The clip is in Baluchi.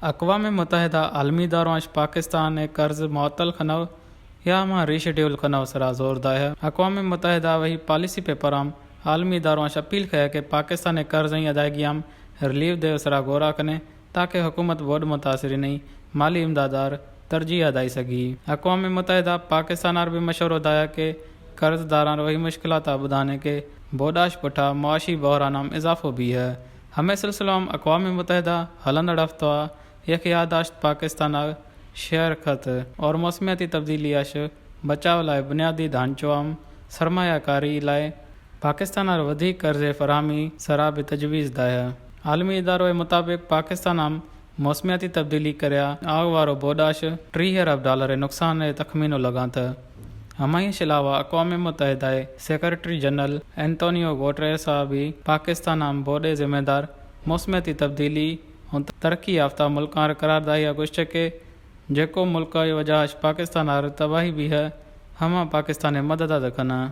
اقوام متحدہ عالمی اداروں اش پاکستان ء قرض معطل کنو یا ہما ری شیڈیول کنو سرا زور دائے۔ اقوام متحدہ وہی پالیسی پیپر ہم عالمی اداروں اش اپیل کیا کہ پاکستان ء قرض ء ادائیگی ہم ریلیف دیو سرا غورا کنے تاکہ حکومت بوڈ متاثرین ء مالی امدادار ترجیح دائی سگی۔ اقوام متحدہ پاکستان آر بھی مشورہ دایا کہ قرض داران وہی مشکلات بدانے کہ بوداش پٹھا معاشی بحران ہم اضافہ بھی ہے۔ ہمیں سلسلہ ہم اقوام متحدہ ہلندڑ ہفتہ یک یادداشت پاکستان ء شیئر کت اور موسمیاتی تبدیلی اش بچاؤ لائے بنیادی ڈھانچو ہم سرمایہ کاری لائے پاکستان ء ودی قرض فراہمی سرا بھی تجویز دایا۔ عالمی اداروں مطابق پاکستان ہم موسمیاتی تبدیلی کریا آگ وارو بوداش ٹریہ ارب ڈالر نقصان تخمینو لگانت۔ ہمایش علاوہ اقوام متحدہ ء سیکرٹری جنرل انتونیو گوٹریس ء بھی پاکستان ہم بوڈے ذمہ دار موسمیاتی تبدیلی ہوں ترقی یافتہ ملکاں قرار دائی ء گوشت کہ جیکو ملک ء وجہ اش پاکستان آر تباہی بھی ہے ہما پاکستان ء مدد ء کناں۔